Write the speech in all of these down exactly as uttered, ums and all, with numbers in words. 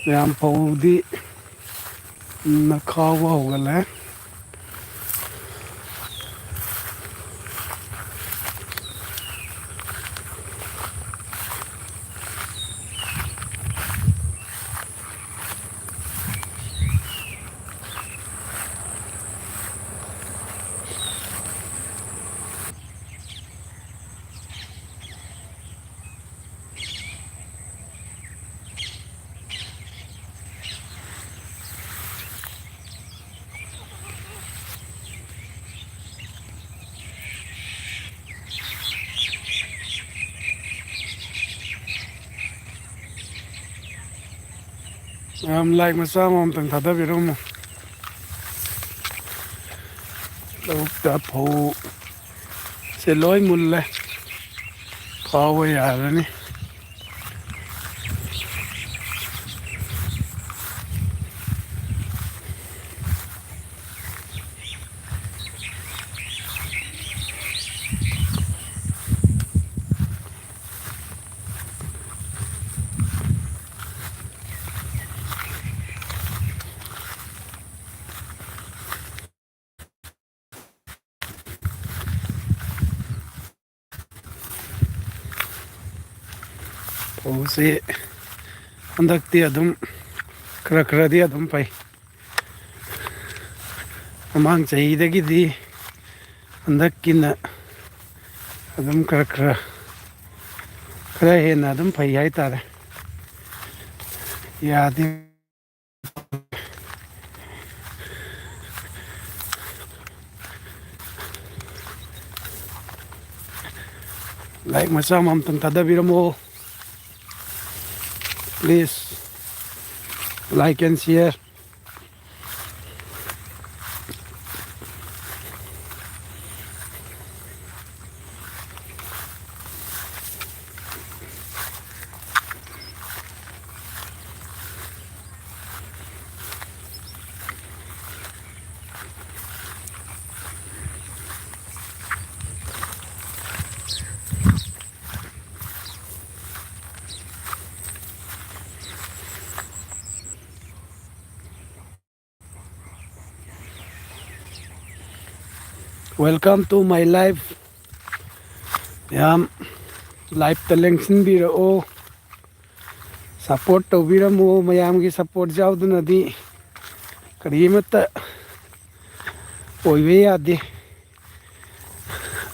ꯃꯌꯥꯝ ꯐꯧꯗꯤ ꯃꯨꯟꯅ ꯈꯥꯎꯕ ꯍꯧꯒꯠꯂꯦ꯫ ꯃꯌꯥꯝ like ꯃꯆꯥ ꯑꯃꯃꯝꯇꯪ ꯊꯥꯗꯕꯤꯔꯝꯃꯨ꯫ ꯂꯧꯕꯨꯛꯇ ꯐꯧꯁꯦ ꯂꯣꯏ ꯃꯨꯜꯂꯦ꯫ ꯈꯥꯎꯕ ꯌꯥꯔꯅꯤ꯫ ꯐꯧꯁꯤ ꯍꯟꯗꯛꯇꯤ ꯑꯗꯨꯝ ꯈꯔ ꯈꯔꯗꯤ ꯑꯗꯨꯝ ꯐꯩ꯫ ꯃꯃꯥꯡ ꯆꯍꯤꯗꯒꯤꯗꯤ ꯍꯟꯗꯛꯀꯤꯅ ꯑꯗꯨꯝ ꯈꯔ ꯈꯔ, ꯈꯔ ꯍꯦꯟꯅ ꯑꯗꯨꯝ ꯐꯩ ꯍꯥꯏꯇꯥꯔꯦ꯫ ꯌꯥꯗꯦ꯫ Like ꯃꯆꯥ ꯑꯃꯃꯝꯇꯪ ꯊꯥꯗꯕꯤꯔꯝꯃꯣ꯫ Please, like and share. Welcome to my life. ꯃꯌꯥꯝ live ꯇ ꯂꯦꯡꯁꯤꯟꯕꯤꯔꯛꯑꯣ, support ꯇꯧꯕꯤꯔꯝꯃꯣ꯫ ꯃꯌꯥꯝꯒꯤ support ꯌꯥꯎꯗꯅꯗꯤ ꯀꯔꯤꯃꯠꯇ ꯑꯣꯏꯕ ꯌꯥꯗꯦ꯫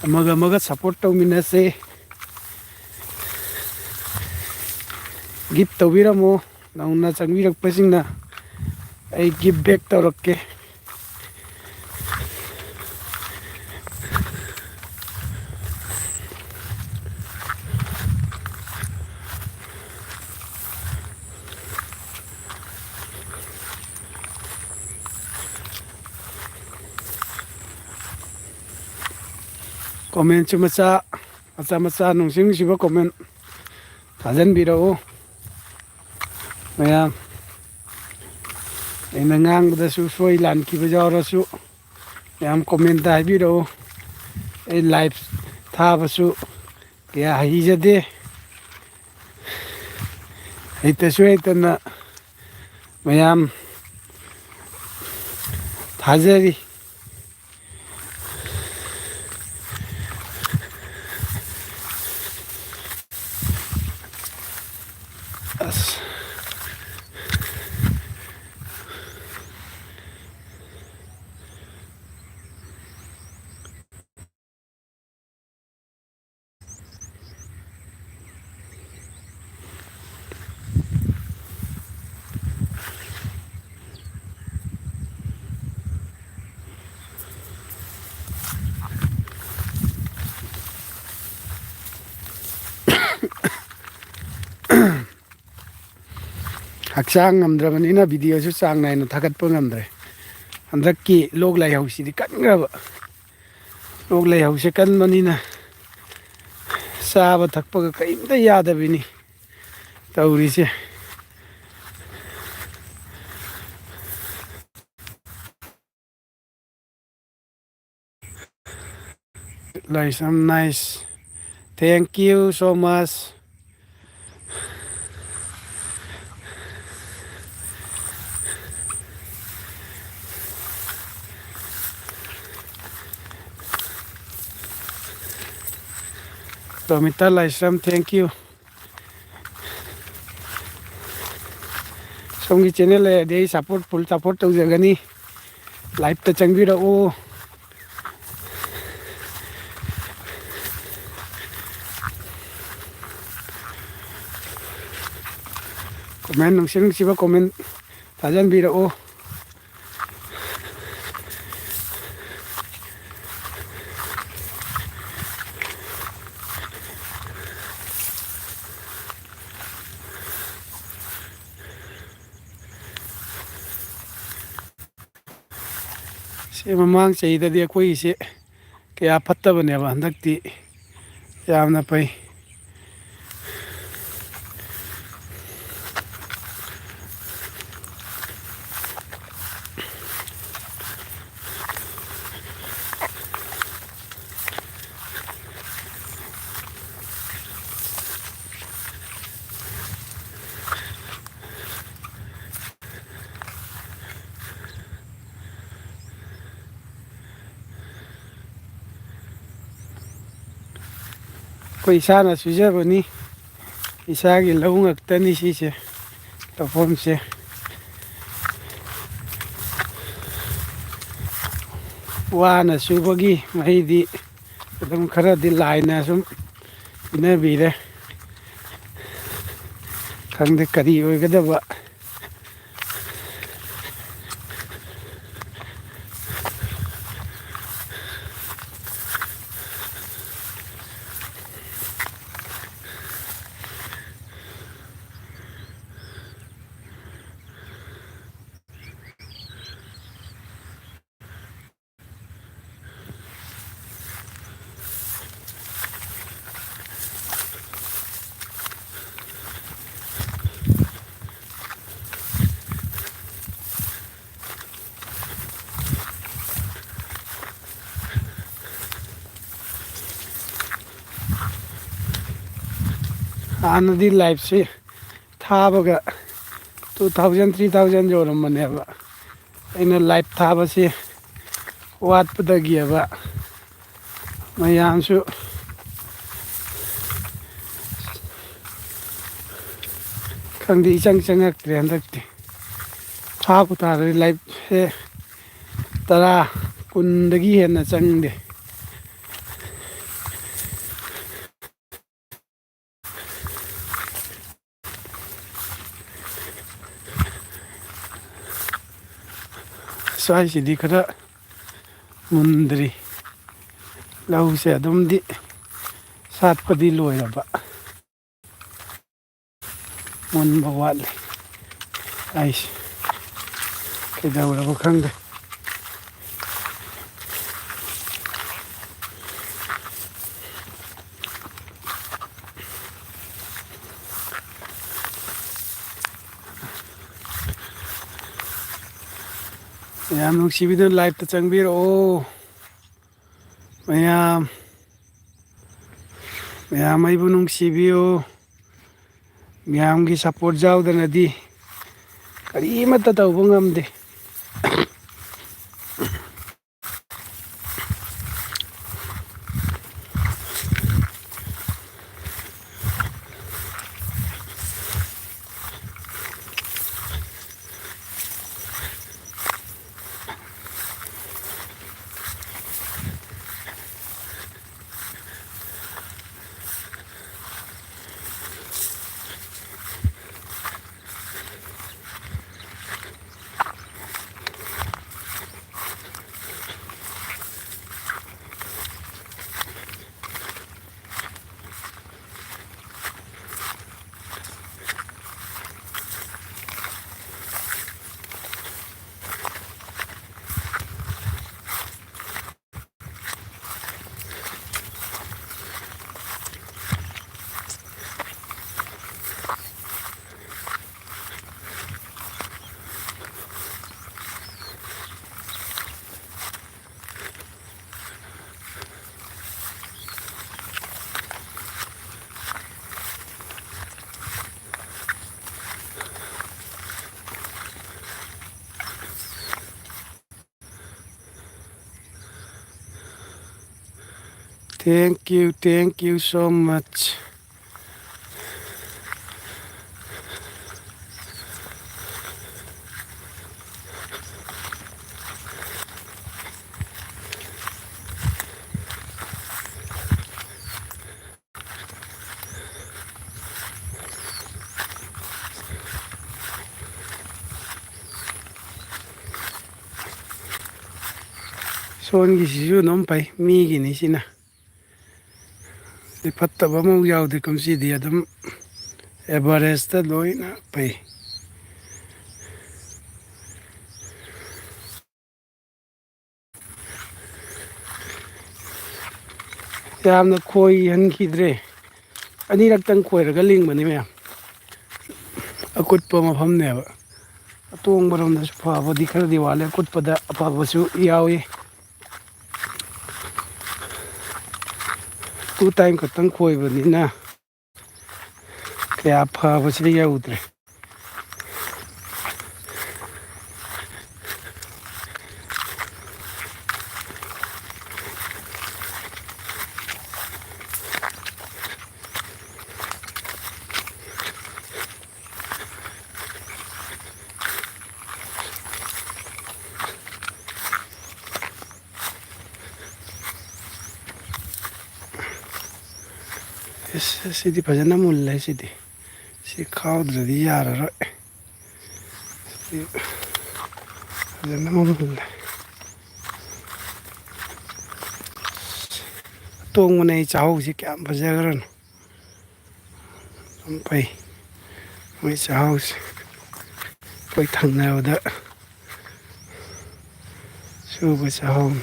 ꯑꯃꯒ ꯑꯃꯒ support ꯇꯧꯃꯤꯟꯅꯁꯦ꯫ Gift ꯇꯧꯕꯤꯔꯝꯃꯣ꯫ ꯅꯧꯅ ꯆꯪꯕꯤꯔꯛꯄꯁꯤꯡꯅ ꯑꯩ give back ꯇꯧꯔꯛꯀꯦ꯫ Comment ꯁꯨ ꯃꯆꯥ ꯃꯆꯥ ꯃꯆꯥ, ꯅꯨꯡꯁꯤ ꯅꯨꯡꯁꯤꯕ comment ꯊꯥꯖꯤꯟꯕꯤꯔꯛꯎ ꯃꯌꯥꯝ꯫ ꯑꯩꯅ ꯉꯥꯡꯕꯗꯁꯨ ꯁꯣꯏ ꯂꯥꯟꯈꯤꯕ ꯌꯥꯎꯔꯁꯨ ꯃꯌꯥꯝ comment ꯇ ꯍꯥꯏꯕꯤꯔꯛꯎ꯫ ꯑꯩ live ꯊꯥꯕꯁꯨ ꯀꯌꯥ ꯍꯩꯖꯗꯦ꯫ ꯍꯩꯇꯁꯨ ꯍꯩꯇꯅ ꯃꯌꯥꯝ ꯊꯥꯖꯔꯤ꯫ ꯑꯁ꯫ ꯍꯛꯆꯥꯡ ꯉꯝꯗ꯭ꯔꯕꯅꯤꯅ video ꯁꯨ ꯆꯥꯡ ꯅꯥꯏꯅ ꯊꯥꯒꯠꯄ ꯉꯝꯗ꯭ꯔꯦ꯫ ꯍꯟꯗꯛꯀꯤ ꯂꯣꯛ ꯂꯥꯏꯍꯧꯁꯤꯗꯤ ꯀꯟꯈ꯭ꯔꯕ꯫ ꯂꯣꯛ ꯂꯥꯏꯍꯧꯁꯦ ꯀꯟꯕꯅꯤꯅ ꯆꯥꯕ ꯊꯛꯄꯒ ꯀꯔꯤꯝꯇ ꯌꯥꯗꯕꯤꯅꯤ ꯇꯧꯔꯤꯁꯦ꯫ ꯂꯥꯏꯁ꯭ꯔꯝ nice. Thank you so much. Romita Laishram, thank you. ꯁꯣꯝꯒꯤ ꯆꯦꯅꯦꯜ ꯂꯩꯔꯗꯤ ꯑꯩ ꯁꯞꯄꯣꯔꯠ, ꯐꯨꯜ ꯁꯞꯄꯣꯔꯠ ꯇꯧꯖꯒꯅꯤ꯫ ꯂꯥꯏꯚꯇ ꯆꯪꯕꯤꯔꯛꯎ꯫ ꯀꯣꯃꯦꯟ, ꯅꯨꯡꯁꯤ ꯅꯨꯡꯁꯤꯕ ꯀꯣꯃꯦꯟ ꯊꯥꯖꯟꯕꯤꯔꯛꯎ꯫ ꯁꯤ ꯃꯃꯥꯡ ꯆꯍꯤꯗꯗꯤ ꯑꯩꯈꯣꯏꯒꯤꯁꯦ ꯀꯌꯥ ꯐꯠꯇꯕꯅꯦꯕ, ꯍꯟꯗꯛꯇꯤ ꯌꯥꯝꯅ ꯐꯩ꯫ ꯑꯩꯈꯣꯏ ꯏꯁꯥꯅ ꯁꯨꯖꯕꯅꯤ, ꯏꯁꯥꯒꯤ ꯂꯧ ꯉꯥꯛꯇꯅꯤ ꯁꯤꯁꯦ, ꯂꯧꯐꯝꯁꯦ꯫ ꯋꯥꯅ ꯁꯨꯕꯒꯤ ꯃꯍꯩꯗꯤ ꯑꯗꯨꯝ ꯈꯔꯗꯤ ꯂꯥꯏꯅ ꯁꯨꯝ ꯄꯤꯅꯕꯤꯔꯦ꯫ ꯈꯪꯗꯦ ꯀꯔꯤ ꯑꯣꯏꯒꯗꯕ꯫ ꯍꯥꯟꯅꯗꯤ ꯂꯥꯏꯐꯁꯤ ꯊꯥꯕꯒ two thousand, three thousand ꯌꯧꯔꯝꯕꯅꯦꯕ꯫ ꯑꯩꯅ ꯂꯥꯏꯐ ꯊꯥꯕꯁꯤ ꯋꯥꯠꯄꯗꯒꯤꯑꯕ ꯃꯌꯥꯝꯁꯨ ꯈꯪꯗꯦ, ꯏꯆꯪ ꯆꯪꯉꯛꯇ꯭ꯔꯦ ꯍꯟꯗꯛꯇꯤ꯫ ꯊꯥ ꯈꯨꯊꯥꯗꯗꯤ ꯂꯥꯏꯐꯁꯦ ꯇꯔꯥ, ꯀꯨꯟꯗꯒꯤ ꯍꯦꯟꯅ ꯆꯪꯗꯦ꯫ ꯁ꯭ꯋꯥꯏꯁꯤꯗꯤ ꯈꯔ ꯃꯨꯟꯗ꯭ꯔꯤ꯫ ꯂꯧꯁꯦ ꯑꯗꯨꯝꯗꯤ ꯁꯥꯠꯄꯗꯤ ꯂꯣꯏꯔꯕ꯫ ꯃꯨꯟꯕ ꯋꯥꯠꯂꯤ꯫ ꯑꯩꯁꯦ ꯀꯩꯗꯧꯔꯕ ꯈꯪꯗꯦ꯫ ꯃꯌꯥꯝ ꯅꯨꯡꯁꯤꯕꯤꯗꯨꯅ ꯂꯥꯏꯞꯇ ꯆꯪꯕꯤꯔꯛꯑꯣ꯫ ꯃꯌꯥꯝ, ꯃꯌꯥꯝ ꯑꯩꯕꯨ ꯅꯨꯡꯁꯤꯕꯤꯌꯨ꯫ ꯃꯌꯥꯝꯒꯤ ꯁꯞꯄꯣꯔꯠ ꯌꯥꯎꯗꯅꯗꯤ ꯀꯔꯤꯃꯠꯇ ꯇꯧꯕ ꯉꯝꯗꯦ꯫ Thank you, thank you so much. ꯁꯣꯟꯒꯤꯁꯤꯁꯨ ꯑꯗꯨꯝ ꯐꯩ, ꯃꯤꯒꯤꯅꯤ ꯁꯤꯅ꯫ ꯁꯤ ꯐꯠꯇꯕ ꯑꯃꯐꯥꯎ ꯌꯥꯎꯗꯦ ꯀꯨꯝꯁꯤꯗꯤ, ꯑꯗꯨꯝ ꯑꯦꯚꯔꯦꯖꯇ ꯂꯣꯏꯅ ꯐꯩ꯫ ꯌꯥꯝꯅ ꯈꯣꯏꯍꯟꯈꯤꯗ꯭ꯔꯦ꯫ ꯑꯅꯤꯔꯛꯇꯪ ꯈꯣꯏꯔꯒ ꯂꯤꯡꯕꯅꯤ ꯃꯌꯥꯝ꯫ ꯑꯀꯨꯠꯄ ꯃꯐꯝꯅꯦꯕ꯫ ꯑꯇꯣꯡꯕꯔꯣꯝꯗꯁꯨ ꯐꯕꯗꯤ ꯈꯔꯗꯤ ꯋꯥꯠꯂꯦ, ꯑꯀꯨꯠꯄꯗ ꯑꯐꯕꯁꯨ ꯌꯥꯎꯏ꯫ ꯇꯨ ꯇꯥꯏꯝ ꯈꯛꯇꯪ ꯈꯣꯏꯕꯅꯤꯅ ꯀꯌꯥ ꯐꯕꯁꯤꯗ ꯌꯧꯗ꯭ꯔꯦ꯫ ꯏꯁ, ꯁꯤꯗꯤ ꯐꯖꯅ ꯃꯨꯜꯂꯦ꯫ ꯁꯤꯗꯤ ꯁꯤ ꯈꯥꯎꯗ꯭ꯔꯗꯤ ꯌꯥꯔꯔꯣꯏ꯫ ꯁꯤ ꯐꯖꯅ ꯃꯨꯜꯂꯦ꯫ ꯇꯣꯡꯕꯅꯦ ꯑꯩ ꯆꯥꯍꯧꯁꯤ ꯀꯌꯥꯝ ꯐꯖꯈ꯭ꯔꯅꯣ꯫ ꯌꯥꯝ ꯐꯩ ꯃꯣꯏ ꯆꯥꯍꯥꯎꯁꯦ꯫ ꯑꯩꯈꯣꯏ ꯊꯪꯅꯕꯗ ꯁꯨꯕ ꯆꯥꯍꯥꯎꯅꯤ꯫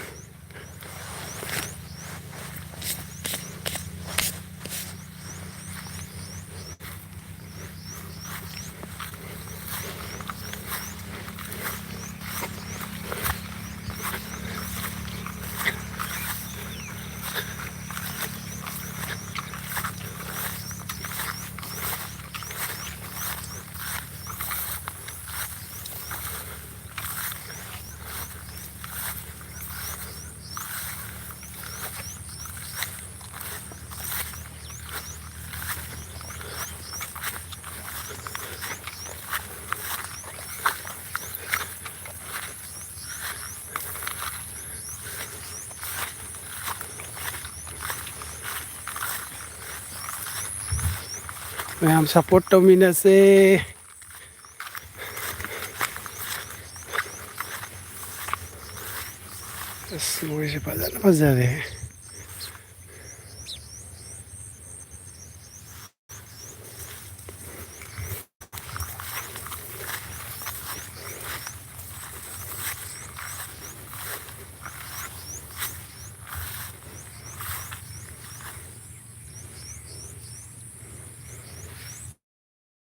ꯃꯌꯥꯝ ꯁꯞꯄꯣꯔꯠ ꯇꯧꯃꯤꯟꯅꯁꯦ꯫ ꯑꯁ, ꯃꯣꯏꯁꯦ ꯐꯖꯅ ꯐꯖꯔꯦ꯫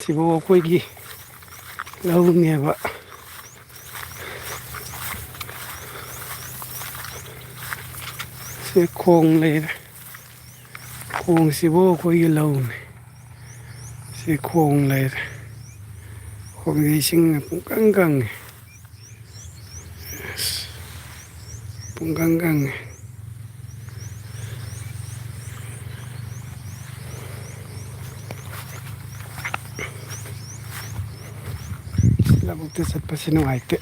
ꯁꯤꯕꯨ ꯑꯩꯈꯣꯏꯒꯤ ꯂꯧꯅꯦꯕ꯫ ꯁꯤ ꯈꯣꯡ ꯂꯩꯔꯦ꯫ ꯈꯣꯡꯁꯤꯕꯨ ꯑꯩꯈꯣꯏꯒꯤ ꯂꯧꯅꯤ꯫ ꯁꯤ ꯈꯣꯡ ꯂꯩꯔꯦ꯫ ꯈꯣꯡꯁꯦ ꯏꯁꯤꯡꯅ ꯄꯨꯡꯀꯪ ꯀꯪꯉꯦ꯫ ꯑꯁ, ꯄꯨꯡꯀꯪ ꯀꯪꯉꯦ꯫ ꯂꯧꯕꯨꯛꯇ ꯆꯠꯄꯁꯤ ꯅꯨꯡꯉꯥꯏꯇꯦ꯫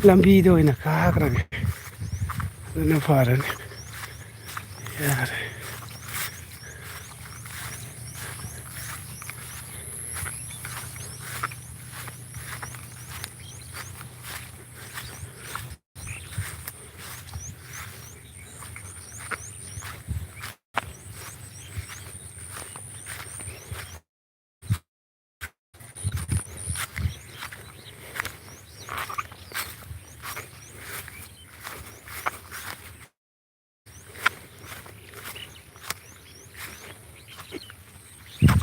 ꯂꯝꯕꯤꯗ ꯑꯣꯏꯅ ꯀꯥꯈ꯭ꯔꯒꯦ꯫ ꯑꯗꯨꯅ ꯐꯔꯅꯤ꯫ ꯌꯥꯔꯦ꯫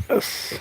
ꯑꯁ꯫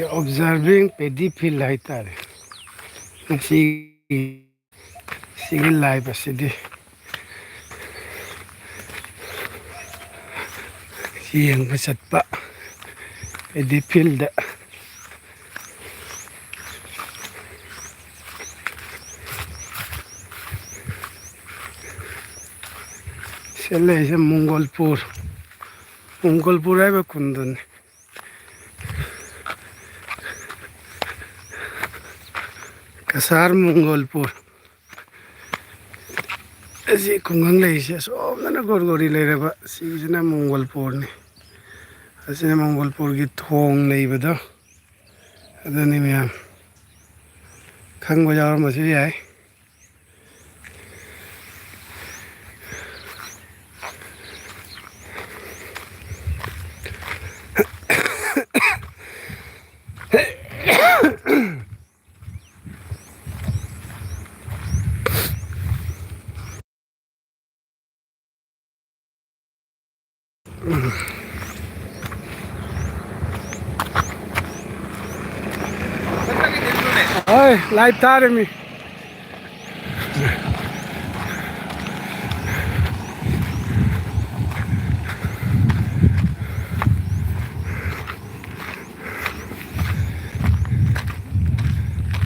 Observing paddy field ꯍꯥꯏꯇꯥꯔꯦ꯫ ꯉꯁꯤ ꯁꯤꯒꯤ live ꯑꯁꯤꯗꯤ ꯌꯦꯡꯕ ꯆꯠꯄ paddy field꯫ ꯁꯤ ꯂꯩꯁꯦ ꯃꯣꯡꯒꯣꯜꯄꯨꯔ, ꯃꯣꯡꯒꯣꯜꯄꯨꯔ ꯍꯥꯏꯕ ꯈꯨꯟꯗꯨꯅꯤ꯫ ꯀꯁꯥꯔ ꯃꯣꯡꯒꯣꯜꯄꯨꯔ꯫ ꯑꯁꯤ ꯈꯨꯡꯒꯪ ꯂꯩꯔꯤꯁꯦ ꯑꯁꯣꯝꯗꯅ ꯒꯣꯔꯒꯣꯔꯤ ꯂꯩꯔꯕ, ꯁꯤꯒꯤꯁꯤꯅ ꯃꯣꯡꯒꯣꯜꯄꯨꯔꯅꯤ꯫ ꯑꯁꯤꯅ ꯃꯣꯡꯒꯣꯜꯄꯨꯔꯒꯤ ꯊꯣꯡ ꯂꯩꯕꯗꯣ ꯑꯗꯨꯅꯤ ꯃꯌꯥꯝ꯫ ꯈꯪꯕ ꯌꯥꯎꯔꯝꯕꯁꯨ ꯌꯥꯏ꯫ ꯍꯣꯏ, live ꯊꯥꯔꯤꯃꯤ꯫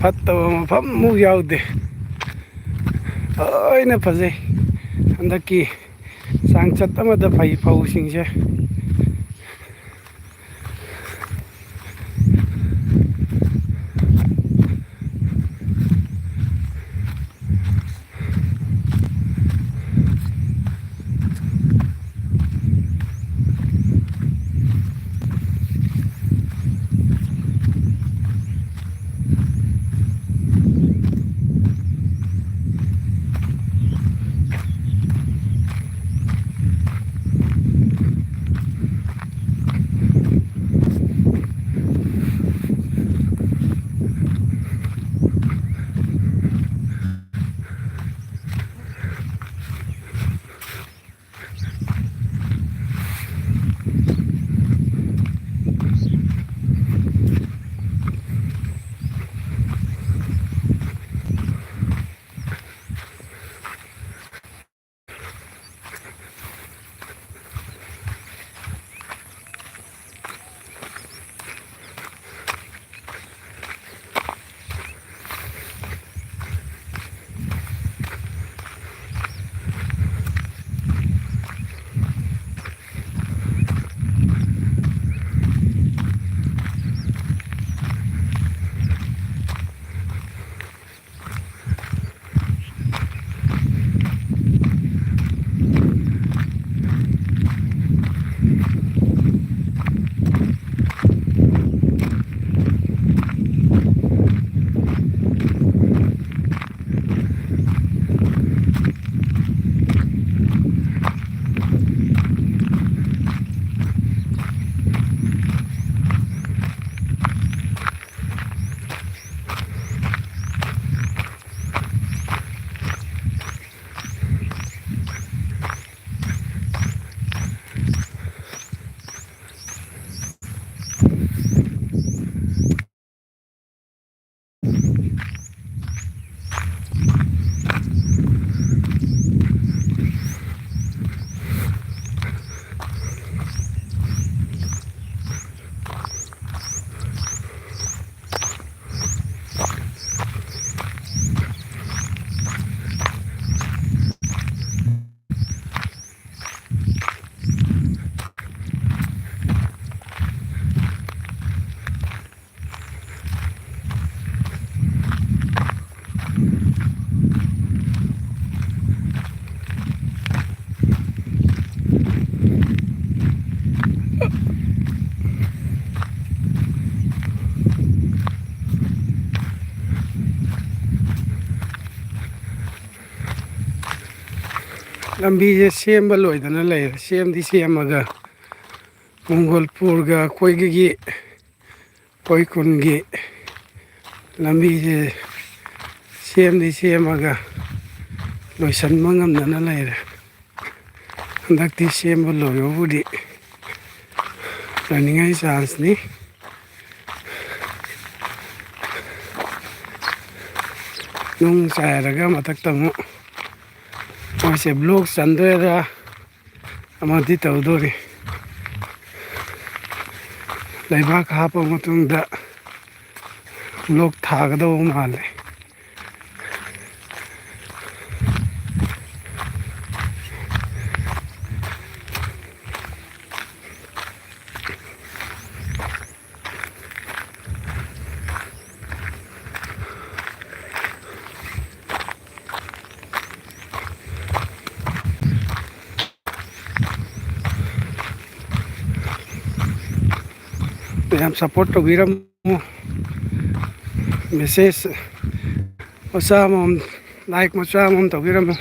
ꯐꯠꯇꯕ ꯃꯐꯝ ꯑꯃꯨꯛ ꯌꯥꯎꯗꯦ꯫ ꯂꯣꯏꯅ ꯐꯖꯩ꯫ ꯍꯟꯗꯛꯀꯤ ꯆꯥꯡꯆꯠ ꯑꯃꯗ ꯐꯩ ꯐꯧꯁꯤꯡꯁꯦ꯫ ꯂꯝꯕꯤꯁꯦ ꯁꯦꯝꯕ ꯂꯣꯏꯗꯅ ꯂꯩꯔꯦ꯫ ꯁꯦꯝꯗꯤ ꯁꯦꯝꯃꯒ ꯃꯣꯡꯒꯣꯜꯄꯨꯔꯒ ꯑꯩꯈꯣꯏꯒꯤ, ꯑꯩꯈꯣꯏ ꯈꯨꯟꯒꯤ ꯂꯝꯕꯤꯁꯦ ꯁꯦꯝꯗꯤ ꯁꯦꯝꯃꯒ ꯂꯣꯏꯁꯤꯟꯕ ꯉꯝꯗꯅ ꯂꯩꯔꯦ꯫ ꯍꯟꯗꯛꯇꯤ ꯁꯦꯝꯕ ꯂꯣꯏꯕꯕꯨꯗꯤ ꯂꯣꯏꯅꯤꯡꯉꯥꯏ ꯆꯥꯟꯁꯅꯤ꯫ ꯅꯨꯡ ꯆꯥꯏꯔꯒ ꯃꯊꯛꯇ ꯑꯃꯨꯛ ꯃꯣꯏꯁꯦ ꯕ꯭ꯂꯣꯛ ꯆꯟꯗꯣꯏꯔꯥ ꯑꯃꯗꯤ ꯇꯧꯗꯣꯔꯤ꯫ ꯂꯩꯕꯥꯛ ꯍꯥꯞꯄ ꯃꯇꯨꯡꯗ ꯕ꯭ꯂꯣꯛ ꯊꯥꯒꯗꯧꯕ ꯃꯥꯜꯂꯦ꯫ ꯃꯌꯥꯝ ꯁꯞꯄꯣꯔꯠ ꯇꯧꯕꯤꯔꯝꯃꯨ꯫ ꯃꯦꯁꯦꯖ ꯃꯆꯥ ꯑꯃꯃꯝ, ꯂꯥꯏꯛ ꯃꯆꯥ ꯑꯃꯃꯝ ꯇꯧꯕꯤꯔꯝꯃꯨ꯫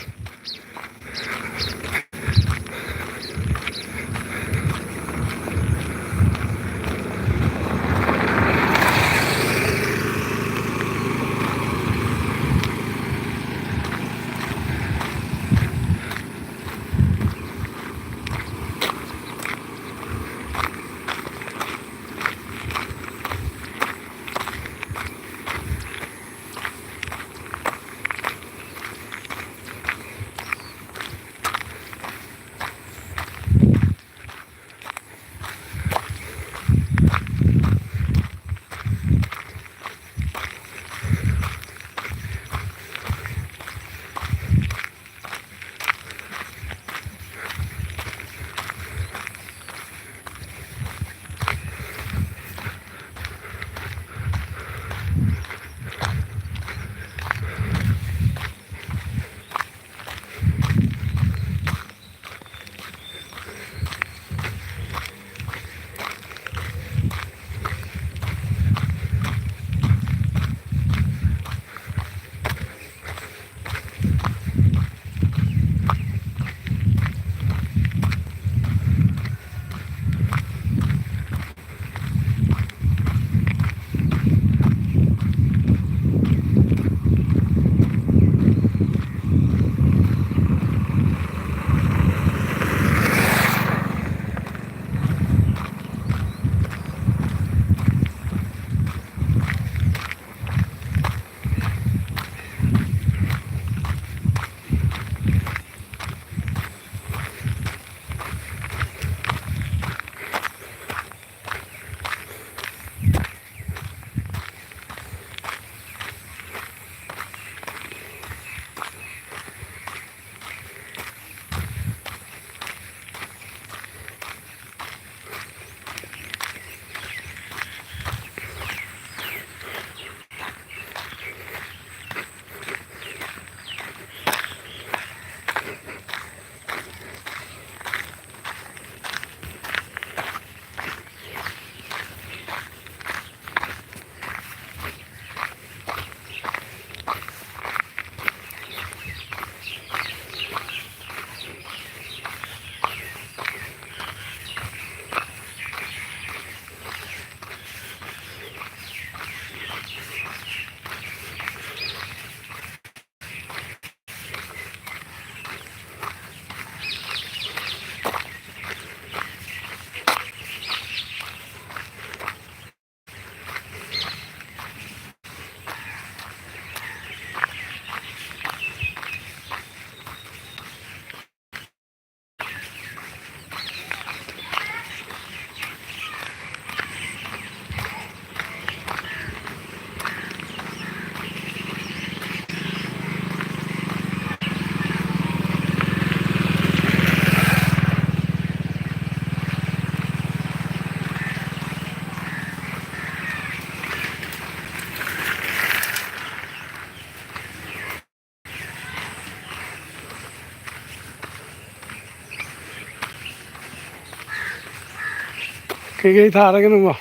ꯀꯩꯀꯩ ꯊꯥꯔꯒꯦ ꯅꯪꯕꯣ?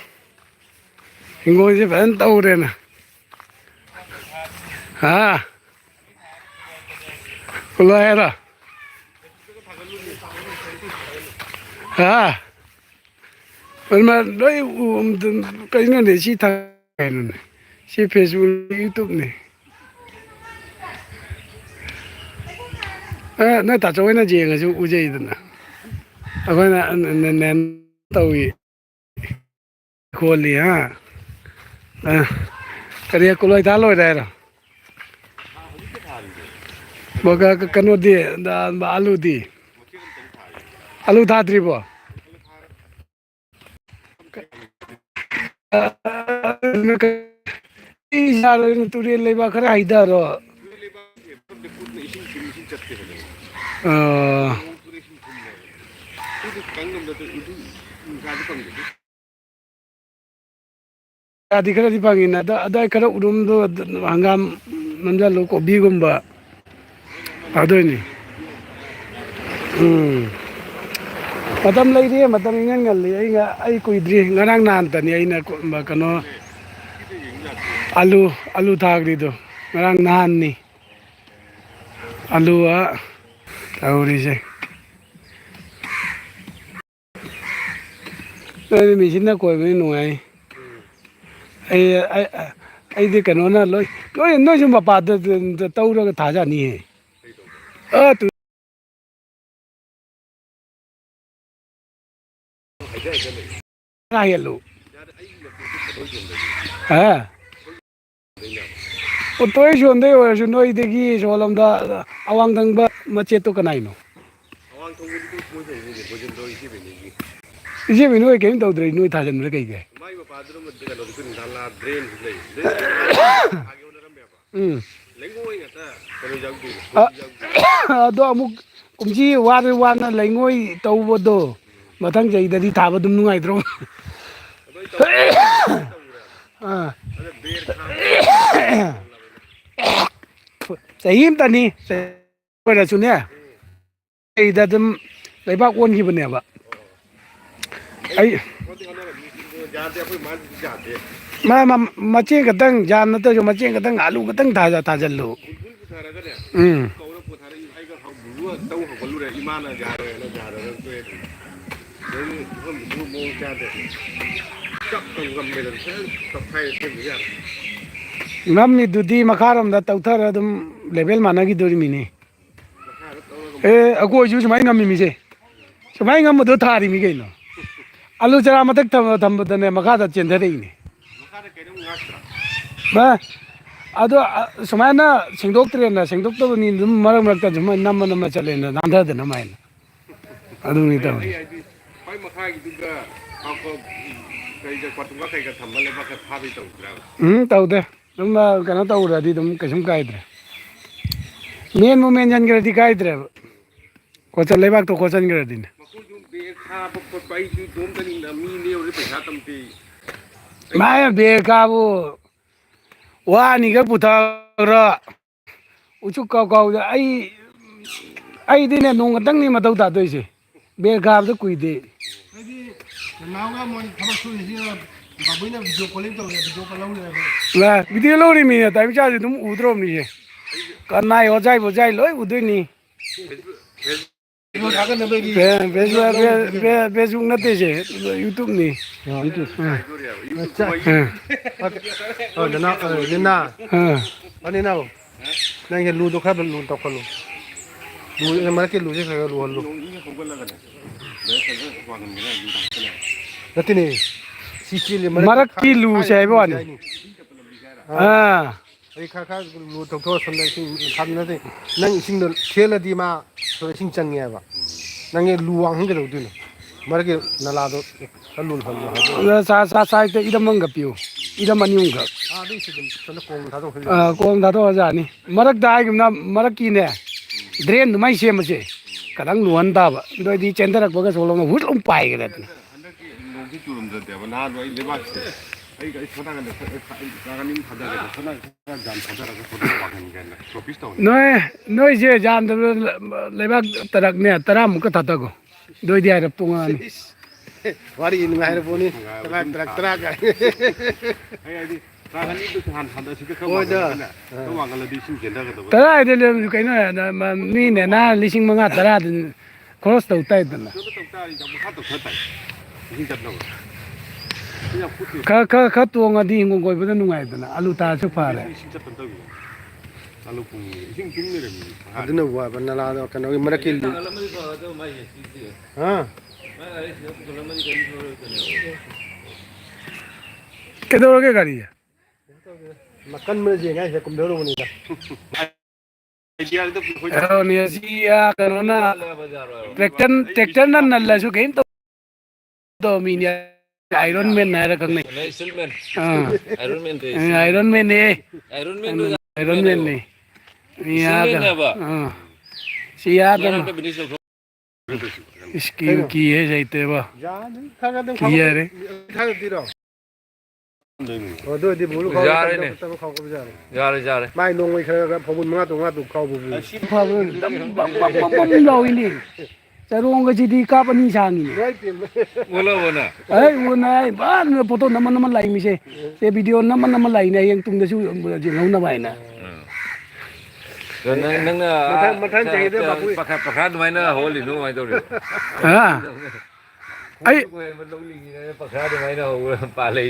ꯍꯤꯡꯒꯣꯜꯁꯦ ꯐꯖꯅ ꯇꯧꯔꯦꯅ꯫ ꯍꯥ? ꯀꯨꯂꯣꯏ ꯍꯥꯏꯔꯣ? ꯍꯥ? ꯑꯗꯨꯃ ꯂꯣꯏ ꯎ-, ꯀꯩꯅꯣꯅꯦ ꯁꯤ ꯊꯥ-, ꯀꯩꯅꯣꯅꯦ꯫ ꯁꯤ Facebook, YouTube-ꯅꯦ꯫ ꯑ, ꯅꯣꯏ ꯇꯥꯆꯧ ꯍꯣꯏꯅ ꯌꯦꯡꯉꯁꯨ ꯎꯖꯩꯗꯅ꯫ ꯑꯩꯈꯣꯏꯅ ꯅ-, ꯅ-, ꯅ-, ꯇꯧꯏ꯫ ꯈꯣꯜꯂꯤ, ꯍꯥ? ꯑ, ꯀꯔꯤ, ꯀꯣꯂꯣꯏ ꯊꯥ ꯂꯣꯏꯔꯦ ꯍꯥꯏꯔꯣ? ꯕꯒ-, ꯀ-, ꯀꯩꯅꯣꯗꯤ, ꯑ, ꯑꯂꯨꯗꯤ? ꯑꯂꯨ ꯊꯥꯗ꯭ꯔꯤꯕꯣ? ꯑ, ꯏꯁꯥꯗ ꯇꯨꯔꯦꯜ ꯂꯩꯕꯥꯛ ꯈꯔ ꯍꯩꯊꯔꯣ꯫ ꯑ, ꯌꯥꯗꯤ ꯈꯔꯗꯤ ꯐꯪꯉꯤꯅ, ꯑꯗ-, ꯑꯗꯥꯏ ꯈꯔ ꯎꯔꯨꯝꯗꯣ ꯍꯪꯒꯥꯝ ꯅꯝꯖꯜꯂꯨ, ꯀꯣꯕꯤꯒꯨꯝꯕ ꯊꯥꯗꯣꯏꯅꯤ꯫ ꯎꯝ꯫ ꯃꯇꯝ ꯂꯩꯔꯤ, ꯃꯇꯝ ꯏꯉꯟ ꯉꯜꯂꯤ꯫ ꯑꯩ ꯉ-, ꯑꯩ ꯀꯨꯏꯗ꯭ꯔꯤ, ꯉꯔꯥꯡ ꯅꯍꯥꯟꯇꯅꯤ ꯑꯩꯅ ꯀ-, ꯀꯩꯅꯣ, ꯑꯂꯨ, ꯑꯂꯨ ꯊꯥꯈ꯭ꯔꯤꯗꯣ ꯉꯔꯥꯡ ꯅꯍꯥꯟꯅꯤ꯫ ꯑꯂꯨ, ꯑ, ꯇꯧꯔꯤꯁꯦ꯫ ꯅꯣꯏꯗꯤ ꯃꯦꯆꯤꯟꯅ ꯀꯣꯏꯕꯅꯤ ꯅꯨꯡꯉꯥꯏ꯫ ꯑꯩ, ꯑꯩ, ꯑꯩꯗꯤ ꯀꯩꯅꯣꯅ ꯂꯣꯏ, ꯂꯣꯏ, ꯅꯣꯏꯁꯨ ꯃꯄꯥꯗ ꯇꯧꯔꯒ ꯊꯥꯖꯅꯤꯍꯦ꯫ ꯑ, ꯇꯨ-, ꯇꯔꯥ ꯍꯦꯜꯂꯨ꯫ ꯍꯥ? ꯑꯣ, ꯇꯣꯏ ꯌꯣꯟꯗꯣꯏ ꯑꯣꯏꯔꯁꯨ ꯅꯣꯏꯗꯒꯤ ꯁꯣꯂꯣꯝꯗ ꯑꯋꯥꯡ ꯊꯪꯕ ꯃꯆꯦꯠꯇꯣ ꯀꯅꯥꯏꯅꯣ? ꯏꯆꯦꯕꯤ ꯅꯣꯏ ꯀꯔꯤꯝ ꯇꯧꯗ꯭ꯔꯦ, ꯅꯣꯏ ꯊꯥꯖꯤꯟꯕꯗ ꯀꯩꯒꯤ? ꯎꯝ꯫ ꯑ, ꯑꯗꯣ ꯑꯃꯨꯛ ꯀꯨꯝꯁꯤ ꯋꯥꯔ ꯋꯥꯅ ꯂꯩꯉꯣꯏ ꯇꯧꯕꯗꯣ, ꯃꯊꯪ ꯆꯍꯤꯗꯗꯤ ꯊꯥꯕ ꯑꯗꯨꯝ ꯅꯨꯡꯉꯥꯏꯇ꯭ꯔꯣ? ꯑꯥ꯫ ꯆꯍꯤ ꯑꯃꯇꯅꯤ꯫ ꯑꯣꯏꯔꯁꯨꯅꯦ, ꯑꯩꯗ ꯑꯗꯨꯝ ꯂꯩꯕꯥꯛ ꯑꯣꯟꯈꯤꯕꯅꯦꯕ꯫ ꯑꯩ ꯍꯣꯠꯇꯤ ꯍꯣꯠꯅꯔꯝꯃꯤ, ꯌꯥꯗꯦ, ꯑꯩꯈꯣꯏ ꯃꯥꯁꯤꯗꯤ ꯌꯥꯗꯦ꯫ ꯃꯥ, ꯃꯥ, ꯃꯆꯦ ꯈꯛꯇꯪ, ꯌꯥꯝ ꯅꯠꯇ꯭ꯔꯁꯨ ꯃꯆꯦ ꯈꯛꯇꯪ ꯑꯂꯨ ꯈꯛꯇꯪ ꯊꯥꯖ-, ꯊꯥꯖꯜꯂꯨ꯫ ꯕꯨꯜꯕꯨꯜ ꯄꯨꯊꯔꯒꯅꯦ, ꯎꯝ꯫ ꯀꯧꯔ ꯄꯨꯊꯔꯛꯏ, ꯑꯩꯒ ꯕꯨꯜꯕꯨꯜ ꯇꯧ ꯍꯧꯒꯠꯂꯨꯔꯦ, ꯏꯃꯥꯅ ꯌꯥꯔꯣꯏꯅ ꯌꯥꯔꯣꯏꯅ ꯇꯣꯛꯑꯦ ꯑꯗꯨꯝ꯫ ꯑꯗꯩ ꯄꯨꯈꯝꯗꯨꯁꯨ ꯃꯑꯣꯡ ꯆꯥꯗꯦ꯫ ꯆꯞ ꯇꯧ ꯉꯝꯃꯦꯗꯅ ꯐꯖꯅ ꯇꯧꯈꯥꯏꯔ ꯁꯦꯝꯕ ꯌꯥꯔꯦ꯫ ꯉꯝꯃꯤꯗꯨꯗꯤ ꯃꯈꯥꯔꯣꯝꯗ ꯇꯧꯊꯔ ꯑꯗꯨꯝ ꯂꯦꯚꯦꯜ ꯃꯥꯟꯅꯈꯤꯗꯣꯔꯤꯃꯤꯅꯦ꯫ ꯃꯈꯥꯗ ꯇꯧꯔꯒ ꯑꯦ, ꯑꯩꯈꯣꯏꯁꯨ ꯁꯨꯃꯥꯏꯅ ꯉꯝꯃꯤꯃꯤꯁꯦ꯫ ꯁꯨꯃꯥꯏꯅ ꯉꯝꯕꯗꯣ ꯊꯥꯔꯤꯃꯤ ꯀꯩꯅꯣ꯫ ꯑꯂꯨ ꯆꯔꯥ ꯃꯊꯛ ꯊꯝ-, ꯊꯝꯕꯗꯅꯦ ꯃꯈꯥꯗ ꯆꯦꯟꯊꯔꯛꯏꯅꯦ꯫ ꯃꯈꯥꯗ ꯀꯩꯅꯣꯝ ꯉꯥꯛꯇ꯭ꯔꯥ? ꯚꯥꯏ, ꯑꯗꯣ, ꯑ, ꯁꯨꯃꯥꯏꯅ ꯁꯦꯡꯗꯣꯛꯇ꯭ꯔꯦꯅ, ꯁꯦꯡꯗꯣꯛꯇꯕꯅꯤ ꯑꯗꯨꯝ ꯃꯔꯛ ꯃꯔꯛꯇ ꯑꯗꯨꯝ ꯅꯝꯃ ꯅꯝꯃ ꯆꯠꯂꯦꯅ ꯅꯥꯟꯊꯗꯅꯕ ꯍꯥꯏꯅ꯫ ꯑꯗꯨꯅꯤ ꯑꯩ, ꯇꯧꯔꯤ꯫ ꯑꯩ ꯍꯥꯏꯗꯤ ꯈ꯭ꯋꯥꯏ ꯃꯈꯥꯒꯤꯗꯨꯒ ꯄꯥꯛꯄ ꯀꯩꯒ ꯀ꯭ꯋꯥꯇꯨꯝꯒ ꯀꯩꯒ ꯊꯝꯕ ꯂꯩꯕꯥꯛꯀ ꯊꯥꯕꯩ ꯇꯧꯗ꯭ꯔꯥ? ꯎꯝ, ꯇꯧꯗꯦ꯫ ꯑꯗꯨꯝ, ꯑ, ꯀꯩꯅꯣ ꯇꯧꯔꯗꯤ ꯑꯗꯨꯝ ꯀꯩꯁꯨꯝ ꯀꯥꯏꯗ꯭ꯔꯦ꯫ ꯃꯦꯟꯕꯨ ꯃꯦꯟꯁꯤꯟꯈ꯭ꯔꯗꯤ ꯀꯥꯏꯗ꯭ꯔꯦꯕ꯫ ꯀꯣꯠꯆꯟ-, ꯂꯩꯕꯥꯛꯇꯣ ꯀꯣꯠꯆꯟꯈ꯭ꯔꯗꯤꯅꯦ꯫ ꯃꯈꯣꯏꯁꯨ ꯕꯦꯒ ꯊꯥꯕ ꯈꯣꯠꯄ ꯑꯩꯁꯨ ꯏꯇꯣꯝꯇꯅꯤꯅ ꯃꯤ ꯅꯦꯛꯎꯔꯗꯤ ꯄꯩꯁꯥ ꯇꯝꯗꯦ꯫ ꯃꯥꯏ ꯕꯦꯒ ꯀꯥꯕꯨ ꯋꯥ ꯑꯅꯤꯈꯛ ꯄꯨꯊꯈ꯭ꯔꯣ꯫ ꯎꯆꯨꯛ ꯀꯥꯎ ꯀꯥꯎꯗ ꯑꯩ, ꯑꯩꯗꯤꯅꯦ ꯅꯣꯡ ꯈꯛꯇꯪꯅꯤ ꯃꯊꯧ ꯇꯥꯗꯣꯏꯁꯦ꯫ ꯕꯦꯒ ꯀꯥꯕꯗ ꯀꯨꯏꯗꯦ꯫ ꯑꯩꯗꯤ ꯅꯅꯥꯎꯒ ꯃꯣꯏ ꯊꯕꯛ ꯁꯨꯔꯤꯁꯤꯅ ꯕꯥꯕꯨꯏꯅ ꯚꯤꯗꯤꯑꯣ ꯀꯣꯂꯤꯡ ꯇꯧꯔꯦ, ꯚꯤꯗꯤꯑꯣ ꯀꯣꯜ ꯂꯧꯔꯦ꯫ ꯂꯥ, ꯚꯤꯗꯤꯑꯣ ꯂꯧꯔꯤꯃꯤꯅ ꯇꯥꯏ ꯃꯆꯥꯁꯦ ꯑꯗꯨꯝ ꯎꯗ꯭ꯔꯣꯕꯅꯤꯁꯦ꯫ ꯀꯅꯥꯏ ꯍꯣꯖꯥꯏ ꯚꯣꯖꯥꯏ ꯂꯣꯏ ꯎꯗꯣꯏꯅꯤ꯫ ꯐꯦꯁꯕꯨꯛ ꯊꯥꯒꯠꯅꯕꯒꯤ ꯐꯦ-, ꯐꯦꯁꯕꯨꯛ, ꯐꯦ-, ꯐꯦꯁꯕꯨꯛ ꯅꯠꯇꯦ ꯁꯦ, ꯌꯨꯇꯨꯕꯅꯤ꯫ ꯌꯨꯇꯨꯕ꯫ ꯑꯥ꯫ ꯑꯠꯆꯥ꯫ ꯑꯥ꯫ ꯑ, ꯅꯅꯥꯎ, ꯑ, ꯅꯅꯥ-, ꯑꯥ꯫ ꯑ, ꯅꯅꯥꯎ, ꯅꯪꯁꯦ ꯂꯨꯗꯣ ꯈꯔ ꯂꯨ ꯇꯧꯈꯠꯂꯨ꯫ ꯂꯨ-, ꯃꯔꯛꯀꯤ ꯂꯨꯁꯦ ꯈꯔ ꯈꯔ ꯂꯨꯍꯜꯂꯨ꯫ ꯅꯠꯇꯦꯅꯦ, ꯁꯤ ꯆꯦꯜꯂꯤ ꯃꯔꯛꯀꯤ ꯃꯔꯛꯀꯤ ꯈꯥꯏ-, ꯂꯨꯁꯦ ꯈꯥꯏꯗ ꯍꯥꯏꯕ ꯂꯨꯁꯦ ꯋꯥꯅꯤ꯫ ꯍꯥꯏꯅꯤ꯫ ꯑꯥ꯫ ꯑꯥ꯫ ꯑꯩ ꯈꯔ, ꯈꯔ ꯂꯨ ꯇꯧꯊꯣꯛꯑ ꯁꯣꯝꯗ ꯏꯁꯤꯡ ꯊꯝꯅꯗꯦ꯫ ꯅꯪ ꯏꯁꯤꯡꯗꯣ ꯊꯦꯜꯂꯗꯤ ꯃꯥ ꯁꯣꯝꯗ ꯏꯁꯤꯡ ꯆꯪꯉꯦꯕ꯫ ꯅꯪꯒꯤ ꯂꯨ ꯋꯥꯡꯍꯟ ꯀꯩꯗꯧꯗꯣꯏꯅꯣ? ꯃꯔꯛꯀꯤ ꯅꯂꯥꯗꯣ ꯈꯔ ꯂꯨꯍꯜꯂꯣ ꯍꯥꯏꯕ꯫ ꯑꯗ ꯆꯥ-, ꯆꯥ-, ꯆꯥꯏꯗ ꯏꯔꯝ ꯑꯃꯒ ꯄꯤꯌꯨ꯫ ꯏꯔꯝ ꯑꯅꯤ ꯑꯃꯒ꯫ ꯑꯥ, ꯑꯗꯨꯏꯁꯨ ꯑꯗꯨꯝ ꯁꯣꯝꯗ ꯀꯣꯝ ꯊꯥꯗꯣꯛꯈ꯭ꯔꯁꯨ ꯑꯥ, ꯌꯥꯅꯤ꯫ ꯀꯣꯝ ꯊꯥꯗꯣꯛꯑꯖꯥꯅꯤ꯫ ꯃꯔꯛꯇ ꯍꯥꯏꯒꯨꯝꯅ ꯃꯔꯛꯀꯤꯅꯦ, drain ꯑꯗꯨꯃꯥꯏꯅ ꯁꯦꯝꯃꯁꯦ꯫ ꯈꯤꯇꯪ ꯂꯨꯍꯟ ꯇꯥꯕ꯫ ꯑꯗꯨ ꯑꯣꯏꯗꯤ ꯆꯦꯟꯊꯔꯛꯄꯒ ꯁꯣꯛꯂꯛꯅ ꯍꯨꯠ ꯑꯃꯨꯛ ꯄꯥꯏꯈ꯭ꯔꯦꯗꯅ꯫ ꯍꯟꯗꯛꯀꯤ ꯅꯣꯡꯁꯤ ꯆꯨꯔꯝꯗ꯭ꯔꯗꯦꯕ, ꯅꯍꯥꯟ ꯑꯩ ꯂꯩꯕꯥꯛꯁꯦ, ꯑꯩ, ꯑꯩ ꯁꯣꯝ ꯅꯥꯀꯟꯗ ꯈꯔ, ꯈꯔ, ꯅꯥꯀꯟ ꯑꯃ ꯊꯥꯗꯔꯒ, ꯁꯣꯝ ꯅꯥꯀꯟ ꯈꯔ ꯖꯥꯝ ꯊꯥꯗꯔꯒ, ꯁꯣꯝꯗ ꯄꯥꯛꯍꯟꯒꯦꯅ ꯄ꯭ꯔꯣꯄꯤꯁ ꯇꯧꯅꯤ꯫ ꯅꯣꯏ, ꯅꯣꯏꯁꯦ ꯌꯥꯝꯗꯕ ꯂꯩꯕꯥꯛ ꯇꯔꯛꯅꯦ, ꯇꯔꯥꯃꯨꯛꯀ ꯊꯥꯗꯒꯣ꯫ ꯑꯗꯨ ꯑꯣꯏꯗꯤ ꯍꯥꯏꯔꯞ ꯇꯣꯉꯥꯟꯅꯤ꯫ ꯏꯁ꯫ ꯋꯥꯔꯤ ꯅꯨꯡꯉꯥꯏꯔ ꯄꯣꯠꯅꯤ꯫ ꯅꯨꯡꯉꯥꯏꯕ ꯇꯔꯥ, ꯑꯗꯨꯝ ꯇꯔꯥ, ꯁꯥ-, ꯇꯔꯥ ꯀꯥꯏ꯫ ꯑꯩ ꯍꯥꯏꯗꯤ, ꯇꯔꯥ ꯑꯅꯤꯗꯨ ꯍꯥꯟ-, ꯍꯟꯗꯁꯤꯒ ꯈꯔ ꯍꯣꯏꯗ꯫ ꯋꯥꯡꯈꯠꯂꯒꯅꯦ, ꯑꯥ꯫ ꯈꯔ ꯋꯥꯡꯈꯠꯂꯗꯤ ꯏꯁꯤꯡ ꯆꯦꯟꯊꯒꯗꯕ꯫ ꯇꯔꯥ ꯍꯥꯏꯗꯤ ꯂꯩꯔꯝꯁꯨ ꯀꯩꯅꯣ, ꯃ-, ꯃꯤꯅꯦ ꯅꯍꯥꯟ ꯂꯤꯁꯤꯡ ꯃꯉꯥ ꯇꯔꯥꯗꯨ ꯈꯣꯔꯁ ꯇꯧ ꯇꯥꯏꯗꯅ꯫ ꯁꯣꯝꯗ ꯇꯧ ꯇꯥꯔꯗꯤ ꯌꯥꯝ ꯃꯈꯥ ꯇꯧꯊ ꯇꯥꯏ꯫ ꯏꯁꯤꯡ ꯆꯠꯅꯕ꯫ ꯁꯤ ꯌꯥꯝ ꯀꯨꯠꯇꯦ꯫ ꯈꯔ, ꯈꯔ, ꯈꯔ ꯇꯣꯡꯉꯗꯤ ꯍꯤꯡꯒꯣꯜ ꯀꯣꯏꯕꯗ ꯅꯨꯡꯉꯥꯏꯗꯅ꯫ ꯑꯂꯨ ꯇꯥꯔꯁꯨ ꯐꯔꯦ꯫ ꯏꯁꯤꯡ ꯆꯠꯄ ꯇꯧꯋꯤ꯫ ꯑꯂꯨ ꯄꯨꯡ ꯏꯁꯤꯡ ꯇꯨꯡ ꯂꯩꯔꯝꯃꯤ꯫ ꯑꯗꯨꯅꯕꯨ ꯍꯥꯏꯕ ꯅꯂꯥꯗꯣ ꯀꯩꯅꯣꯒꯤ ꯃꯔꯛꯀꯤ ꯂꯨ-, ꯍꯥ? ꯀꯩꯗꯧꯔꯒꯦ ꯒꯥꯔꯤ? ꯃꯀꯟ ꯃꯔꯤ ꯌꯦꯡꯉꯥꯏꯁꯤꯗ ꯀꯨꯝꯊꯔꯨꯕꯅꯤꯗ꯫ ꯑꯗꯨꯅꯤ ꯑꯁꯤ, ꯑꯥ, ꯀꯩꯅꯣꯅ ꯇ꯭ꯔꯦꯛꯇꯔ, ꯇ꯭ꯔꯦꯛꯇꯔꯅ ꯅꯜꯂꯁꯨ ꯀꯩꯝ ꯇꯧ-, ꯇꯧꯃꯤꯅꯦ꯫ ꯑꯥꯏꯔꯟ ꯃꯦꯟ ꯍꯥꯏꯔ ꯈꯪꯅꯩ꯫ ꯑꯥ꯫ ꯑꯥꯏꯔꯟ ꯃꯦꯟ ꯇꯧ-, ꯑꯥ, ꯑꯥꯏꯔꯟ ꯃꯦꯟꯅꯦ꯫ ꯑꯥꯏꯔꯟ ꯃꯦꯟꯅꯦ꯫ ꯃꯤ ꯌꯥꯗ-, ꯑꯥ꯫ ꯁꯤ ꯌꯥꯗ-, ꯏꯁ, ꯀꯤ-, ꯀꯤꯍꯦ ꯂꯩꯇꯦꯕ꯫ ꯌꯥꯅꯤ, ꯈꯔ ꯈꯔ ꯑꯗꯨꯝ ꯀꯤ ꯍꯥꯏꯔꯦ꯫ ꯈꯥꯎꯒꯠꯄꯤꯔꯣ꯫ ꯑꯣ, ꯑꯗꯨ ꯑꯣꯏꯔꯗꯤ ꯕꯨꯂꯨ ꯈꯥꯎꯒꯠꯄ ꯌꯥꯔꯦꯅꯦ꯫ ꯇꯧꯔ ꯈꯥꯎꯒꯠꯄꯁꯨ ꯌꯥꯔꯦ꯫ ꯌꯥꯔꯦ, ꯌꯥꯔꯦ꯫ ꯃꯥꯏ ꯅꯣꯡꯃꯩ ꯈꯔ ꯈꯔ ꯐꯧꯕꯨꯟ ꯃꯉꯥ ꯇꯔꯨꯛ ꯃꯉꯥ ꯇꯔꯨꯛ ꯈꯥꯎꯕꯕꯨ꯫ ꯑꯁꯤ ꯐꯕ ꯕꯝ, ꯕꯝ, ꯕꯝ, ꯕꯝ, ꯕꯝ ꯂꯥꯎꯏꯅꯦ꯫ ꯆꯔꯣꯡꯒꯁꯤꯗꯤ ꯀꯥꯞ ꯑꯅꯤ ꯁꯥꯡꯉꯤꯅꯦ꯫ ꯎꯠꯂꯕꯣ ꯅꯪ? ꯑꯩ ꯎꯅ ꯑꯩ ꯕꯥ ꯐꯣꯇꯣ ꯅꯝꯃ ꯅꯝꯃ ꯂꯥꯛꯏꯃꯤꯁꯦ꯫ ꯁꯦ ꯚꯤꯗꯤꯑꯣ ꯅꯝꯃ ꯅꯝꯃ ꯂꯥꯛꯏꯅꯦ, ꯍꯌꯦꯡ ꯇꯨꯡꯗꯁꯨ ꯌꯦꯡꯍꯧꯅꯕ ꯍꯥꯏꯅ꯫ ꯎꯝ꯫ ꯑꯗꯣ ꯅꯪ, ꯅꯪꯅ ꯃꯊꯪ, ꯃꯊꯪ ꯆꯍꯤꯗ ꯄꯥꯈꯥ-, ꯄꯥꯈꯥ-, ꯄꯥꯈꯥ ꯑꯗꯨꯃꯥꯏꯅ ꯍꯧꯍꯜꯂꯤꯗꯣ ꯀꯃꯥꯏꯅ ꯇꯧꯔꯤꯅꯣ? ꯍꯥ? ꯑꯩ ꯄꯥꯈꯥ ꯑꯗꯨꯃꯥꯏꯅ ꯍꯧꯕ ꯄꯥꯜꯂꯦ꯫